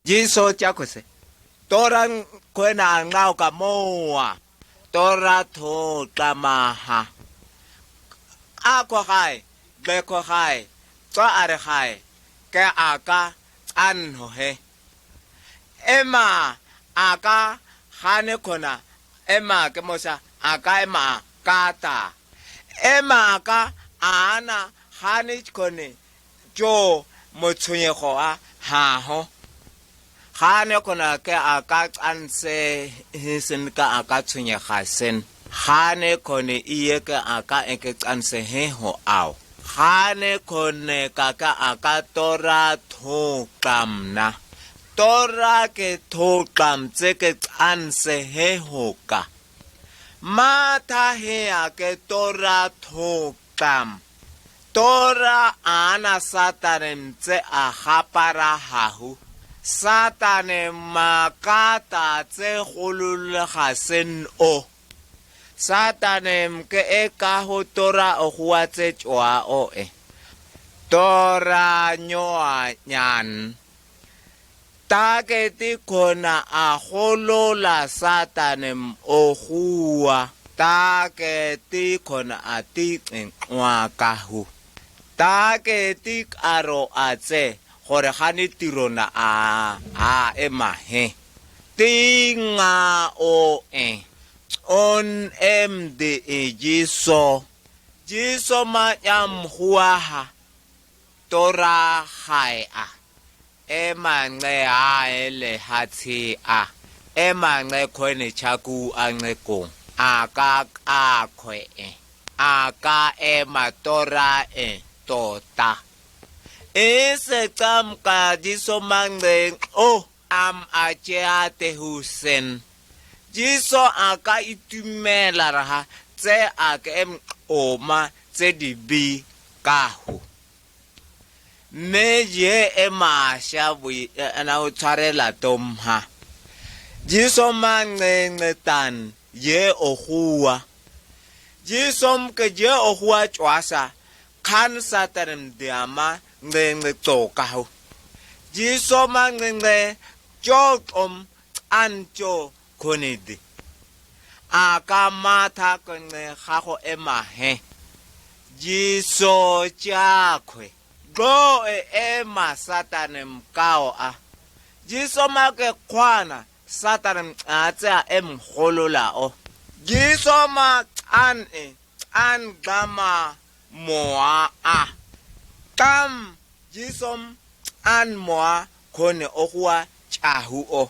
Jesu tšakhose tora khwena nqao ka moa tora tho tlamaha a ko gae gle ko gae tswa a re gae ke a ka tsanho he ema a ka gane khona ema ke mosa a ka ema kata ema a ka ana gane khone tšo motshwenyego a haho gane khona ke a ka tsanse sen ka a ka tshwenyega sen gane khone iye ke a ka eke tsanse he ho ao gane khone ka ka a ka tora thoqamna tora ke thoqam tse ke tsanse he ho ka matha he a ke tora thoqam tora ana satane mtse a gapara hahu satane makata tse gololega sen o satane mke e ka ho tora o hua tse tšoa o e tora nyoa nyan ta ke ti khona a golola satane o hua ta ke ti khona a ti nqwa ka hu ta ke ti karo a tse gore gane tirona a a e mahe ti nga o e on em de e jiso jiso ma yam huaha tora gae a emanxe a ele hatsi a emanxe khone chaku a nxe a ka a khwe e a ka ema tora e tota e se cam ka jiso manxe o am a tšeate husen jiso a ka itumela raha tse a ke em oma tse di bi kaho mme je e masha na o tshwarela tomha jiso mancencetan ye o hua jiso mke je o hua tšwasa khan satane mdiama ncence tsoka ho jiso mancence tšoqom antšo khonedi a ka matha konce gago e mahe jiso tšakhwe go e ema satane mkao a jiso make kgwana satane a tsea e mgolola o jiso ma an e an gama moa a kam jiso an moa khone o hua tšahu o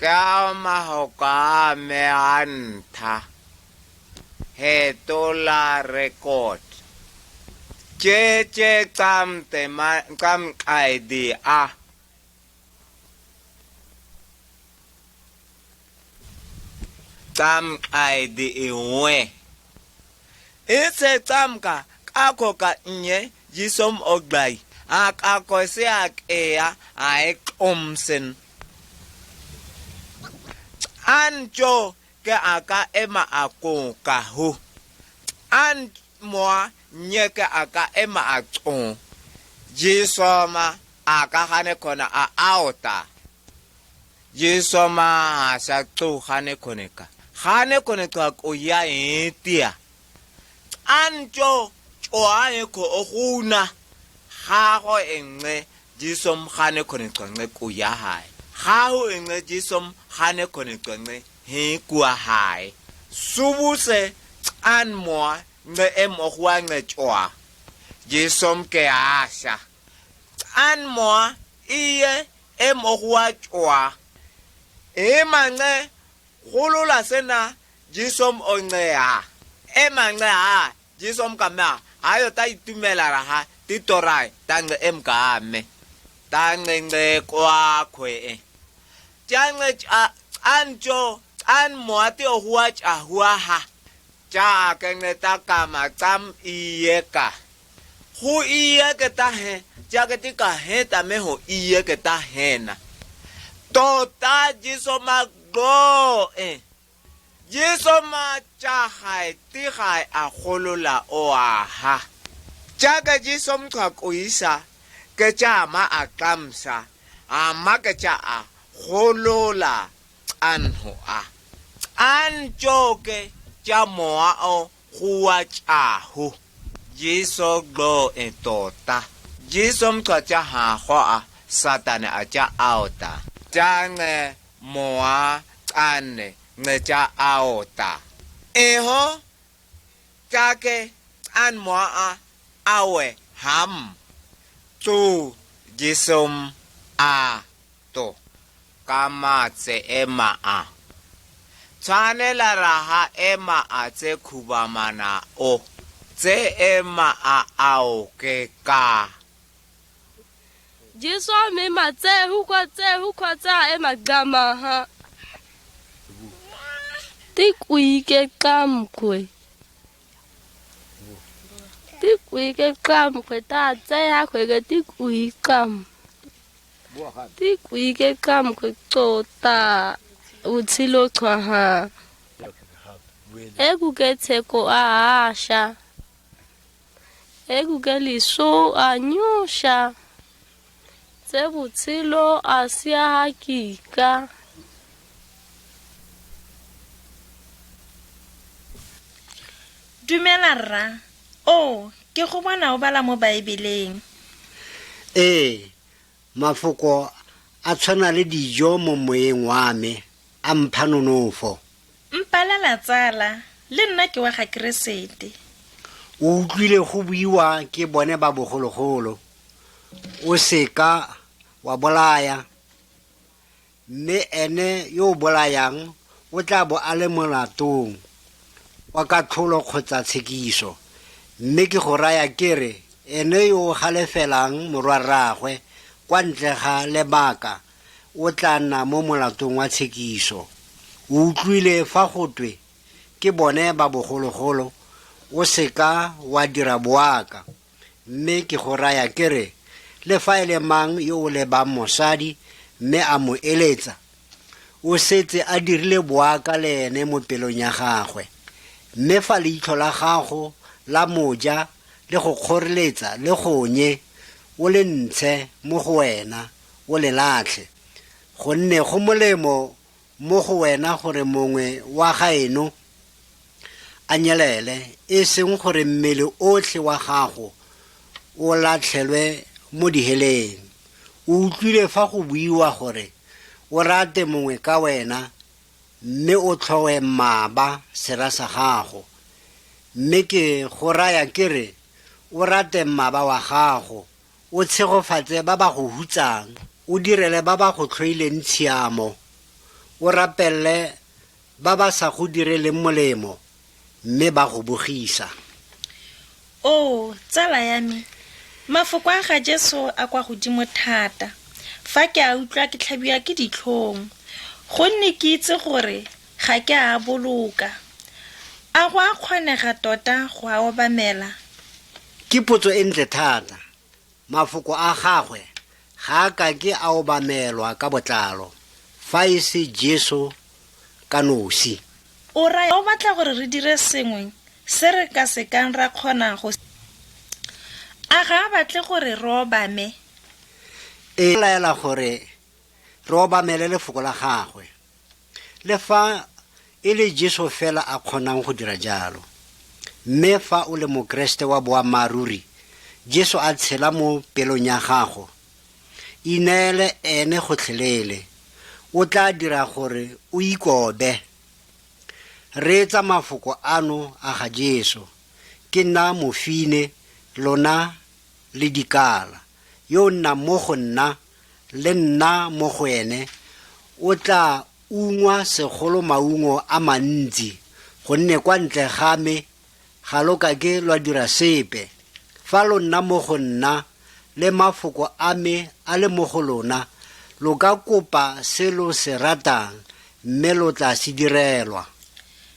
ka mahoka me antha hetola record che che cam te ma cam ai di a cam ai di e we e se cam ka akho ka nye jisom oglai a ka ko se a ke a e omsen ancho ke a ka ema a ko ka ho an moa nye ke a ka ema a tso jisoma a ka gane khona a aota jisoma a sa tso gane khone ka gane khone ka ko ya etia ancho tsoa e ko o guna gago engle jisom gane khone qonce ko ya hae gago engle jisom gane khone qonce he kua hae subuse an moa nce em o hua nce tsoa jisom ke asha an moa iye em o hua tsoa e manxe golola sena jisom o nce a e manxe a jisom ka ma ayo ta itumela ra ha titorai ta nce em ka me ta nce kwa khwe e tša nce ancho an moa te o hua tša hua ha tša ke nce ta kama cam iye ka go iye ke ta he tša ke ti ka he ta me ho iye ke ta hena tota jiso ma go e jiso ma tša gae ti gae a golola o aha tša ke jiso mqhwa ko isa Ke tša ma a tlamsa a ma ke tša a golola canho a can tšoke tša moa o goa tšaho. Jesu glo e tota. Jesu mqa tša hago a Satane a tša aota. Tša nce moa cane nce tša aota. Eho tša ke can moa a awe ham tsu Jesum a to ka matse e ma a tshwanela ra ha e ma a tse khubamana o tse e ma a ao ke ka. Jesu a me ma tse hu kwa tse hu kwa tsa e ma gama ha. Ti kuike kamkwe. Ti kuike kamkwe ta tse ha kwe ke ti kui kam. Ti kuike kamkwe tota utshilo chwa ha. E ku ke tsheko a hasha. E ku ke liso a nyusha. Tse botshelo a sia hakika. Dumela rra. O, ke go bona o bala mo Baebeleng. Ee, mafoko a tshwana le dijo mo moyeng wa me, a mpha nonofo. Mpalela tsala, le nna ke wa ga Keresete. O utlwile go buiwa ke bone ba bogologolo, o seka wa bolaya, mme ene yo o bolayang o tla bo a le molatong wa katlholo kgotsa tshekiso. Mme ke go raya ke re, ene yo o galefelang morwarraagwe kwa ntle ga lebaka o tla nna mo molatong wa tshekiso. O utlwile fa go twe ke bone ba bogologolo, o seka wa dira boaka. Mme ke go raya ke re, le fa e le mang yo o lebang mosadi mme a mo eletsa, o setse a dirile boaka le ene mo pelong ya gagwe. Mme fa leitlho la gago la moja le go kgoreletsa le gonye, o le ntshe mo go wena, o le latlhe. Gonne go molemo mo go wena gore mongwe wa gaeno a nyelele, e seng gore mmele otlhe wa gago o latlhelwe mo diheleng. O utlwile fa go buiwa gore o rate mongwe ka wena mme o tlhowe mmaba sera sa gago. Mme ke go raya ke re o rate mmaba wa gago, o tshegofatse ba ba go hutsang, o direle ba ba go tlhoileng tshiamo, o rapelele ba ba sa go direleng molemo mme ba go bogisa. O, tsala ya me, mafoko a ga Jesu a kwa godimo thata. Fa ke a utlwa ke tlhabiwa ke ditlhong, gonne ke itse gore ga ke a boloka. A go a kgonega tota go a obamela? Ke potso e ntle thata. Mafoko a gagwe ga a ka ke a obamelwa ka botlalo fa e se Jesu ka nosi. O raya o batla gore re dire sengwe se re ka se kang ra kgona go A ga a batle gore re obame? E laela gore re obamele lefoko la gagwe, le fa e le Jesu fela a kgonang go dira jalo. Mme fa o le Mokeresete wa boammaaruri, Jesu a tshela mo pelong ya gago, ineele ene gotlhelele. O tla dira gore o ikobe. Reetsa mafoko ano a ga Jesu, Ke nna mofine, lona le dikala. Yo o nnang mo go nna, le nna mo go ene, o tla ungwa segolo maungo a mantsi, gonne kwa ntle ga me ga lo ka ke lwa dira sepe. Fa lo nna mo go nna, le mafoko a me a le mo go lona, lo ka kopa se lo se ratang, mme lo tla se direlwa.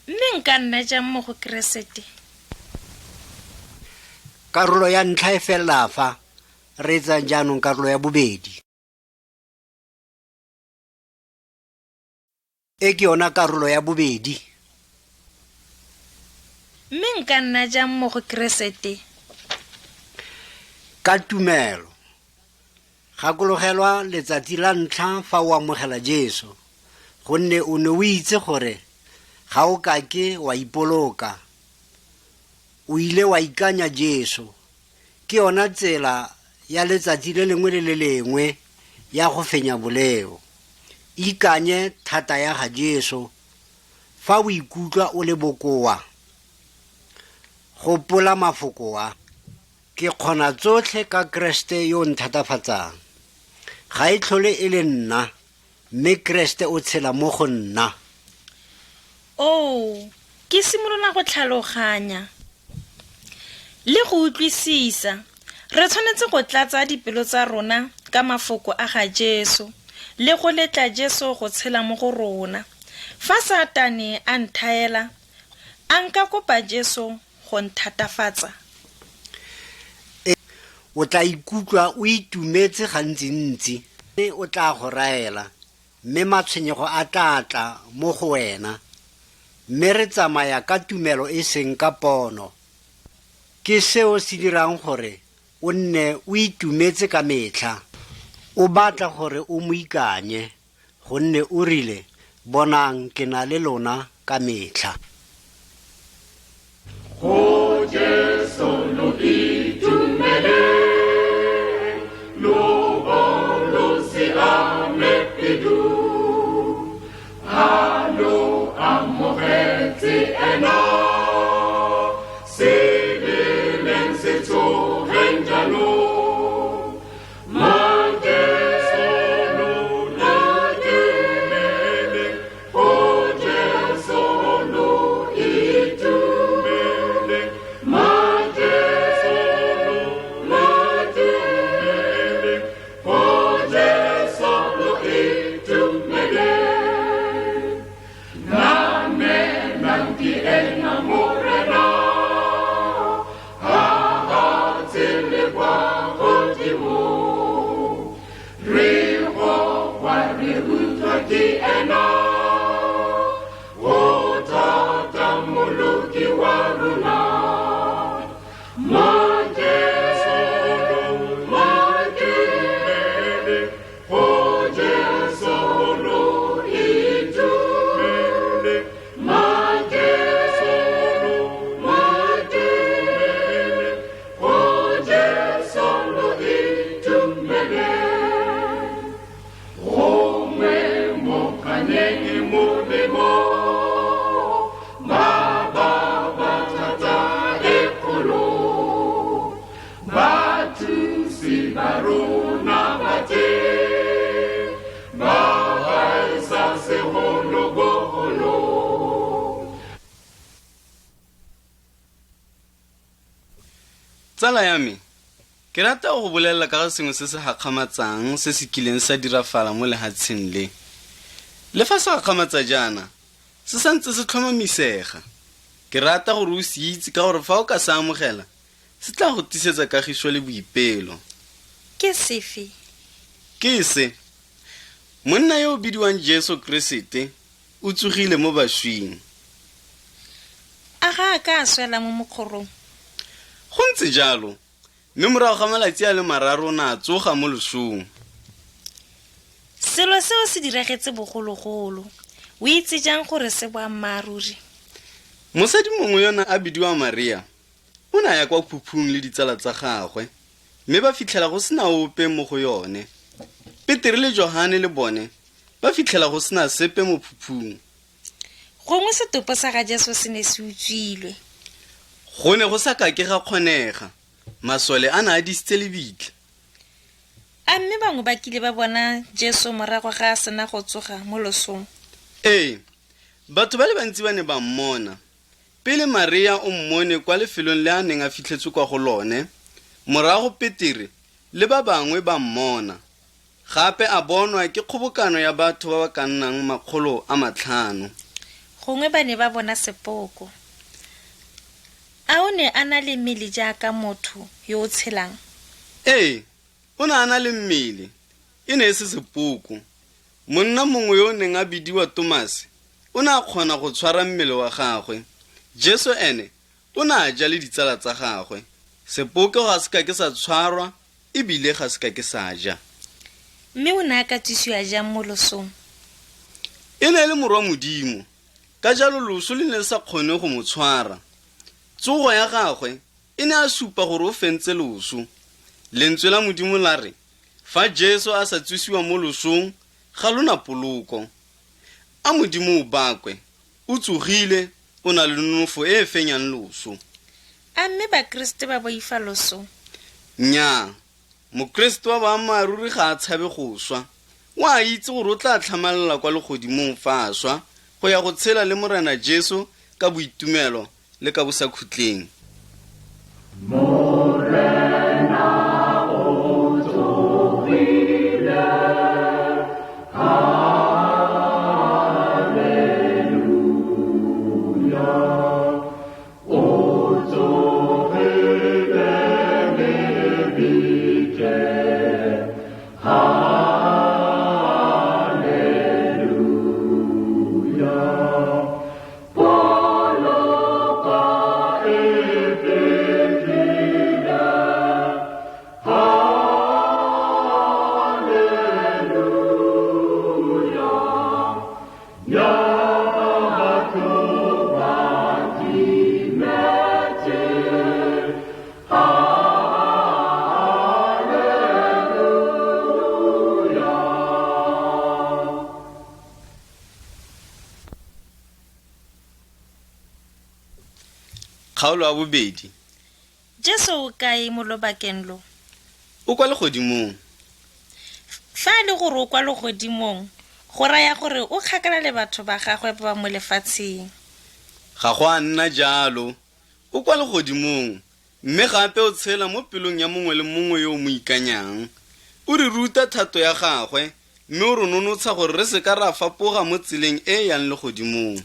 Mme nka nna jang mo go Keresete? Karolo ya ntlha e felela fa. Reetsang jaanong karolo ya bobedi. E ke yona karolo ya bobedi. Mme nka nna jang mo go Keresete? Ka tumelo. Gakologelwa letsatsi la ntlha fa o amogela Jesu, gonne o ne o itse gore ga o kake wa ipoloka. O ile wa ikanya Jesu. Ke yona tsela ya letsatsi le lengwe le le lengwe ya go fenya boleo. Ikanye thata ya ga Jesu fa o ikutlwa o le bokoa. Gopola mafoko a. Ke kgona tsotlhe ka Kreste yo o nthatafatsang. Ga e tlhole e le nna, mme Kreste o tshela mo go nna. Oo, ke simolola go tlhaloganya le go utlwisisa. Re tshwanetse go tlatsa dipelo tsa rona ka mafoko a ga Jesu le go letla Jesu go tshela mo go rona. Fa Satane a nthaela, a nka kopa Jesu go nthatafatsa? O tla ikutlwa o itumetse gantsintsi. Mme o tla go raela, mme matshwenyego a tla tla mo go wena. Mme re tsamaya ka tumelo e seng ka pono. Ke seo se dirang gore o nne o itumetse ka metlha. O batla gore o mo ikanye, gonne o rile, Bonang, ke na le lona ka metlha. Go Jesu lo itumele, lo bo lo siame pelo, ha lo amogetse ena, se leleng se tsogeng jaanong. Tsala ya me, ke rata go bolelela ka ga sengwe se se gakgamatsang se se kileng sa dirafala mo lehatsheng le. Le fa se gakgamatsa jaana, se santse se tlhomamisega. Ke rata gore o se itse ka gore fa o ka se amogela, se tla go tisetsa kagiso le boipelo. Ke sefe? Ke se. Monna yo o bidiwang Jesu Keresete o tsogile mo baswing. A ga a ka a swela mo mokgorong? Go ntse jalo, mme morago ga malatsi a le mararo o ne a tsoga mo losong. Selo seo se diragetse bogologolo. O itse jang gore se boammaaruri? Mosadi mongwe yo ne a bidiwa Maria o ne a ya kwa phuphung le ditsala tsa gagwe, mme ba fitlhela go sena ope mo go yone. Petere le Johane le bone ba fitlhela go sena sepe mo phuphung. Gongwe setopo sa ga Jesu se ne se utswilwe. Go ne go sa kake ga kgonega. Masole a ne a disitse lebitla. A mme bangwe ba kile ba bona Jesu morago ga a sena go tsoga mo losong? Ee, batho ba le bantsi ba ne ba mmona. Pele Maria o mmone kwa lefelong le a neng a fitlhetswe kwa go lone, morago Petere le ba bangwe ba mmona. Gape a bonwa ke kgobokano ya batho ba ba ka nnang 500. Gongwe ba ne ba bona sepoko. A o ne a na le mmele jaaka motho yo o tshelang? Ee, o ne a na le mmele. E ne e se sepoko. Monna mongwe yo o neng a bidiwa Tomase o ne a kgona go tshwara mmele wa gagwe. Jesu ene o ne a ja le ditsala tsa gagwe. Sepoko ga se ka ke sa tshwarwa ebile ga se ka ke sa ja. Mme o ne a ka tsosiwa jang mo losong? E ne e le morwa Modimo, ka jalo loso le ne le sa kgone go mo tshwara. Tsogo ya gagwe e ne a supa gore o fentse loso. Lentswe la Modimo la re, fa Jesu a sa tsosiwa mo losong, ga lo na poloko. A Modimo o bakwe, o tsogile, o na le nonofo e e fenyang loso. A mme Bakeresete ba boifa loso? Nnyaa, Mokeresete wa boammaaruri ga a tshabe go swa. O a itse gore o tla tlhamalela kwa legodimong fa a swa go ya go tshela le Morena Jesu ka boitumelo le ka bosakhutleng. Morena o tsogile, Haleluya. O tsogile lebitleng, Haleluya. Poloko e fitlhile, Haleluya. Ya batho ba timetse, Haleluya. Kgaolo ya bobedi. Jesu o kae mo lobakeng lo? O kwa legodimong. Fa e le gore o kwa legodimong, go raya gore o kgakala le batho ba gagwe ba ba mo lefatsheng. Ga go a nna jalo. O kwa legodimong, mme gape o tshela mo pelong ya mongwe le mongwe yo o mo ikanyang. O re ruta thato ya gagwe, mme o re nonotsha gore re se ka ra fapoga mo tseleng e e yang legodimong.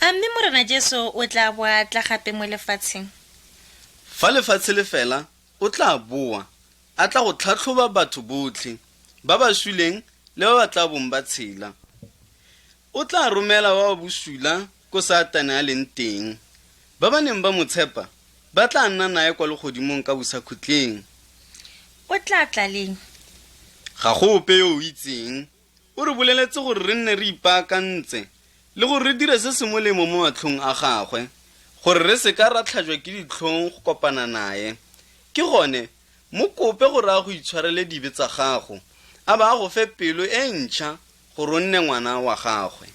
A mme Morena Jesu o tla bo a tla gape mo lefatsheng? Fa lefatshe le fela, o tla boa, a tla go tlhatlhoba batho botlhe, ba ba suleng le ba ba tla bong ba tshela. O tla romela ba ba bosula ko Satane a leng teng. Ba ba neng ba mo tshepa ba tla nna nae kwa legodimong ka bosakhutleng. O tla tla leng? Ga go ope yo o itseng. O re boleletse gore re nne re ipaakantse le gore re dire se se molemo mo matlhong a gagwe, gore re se ka ra tlhajwa ke ditlhong go kopana nae. Ke gone, mo kope gore a go itshwarele dibe tsa gago, a ba a go fe pelo e ntšha gore o nne ngwana wa gagwe.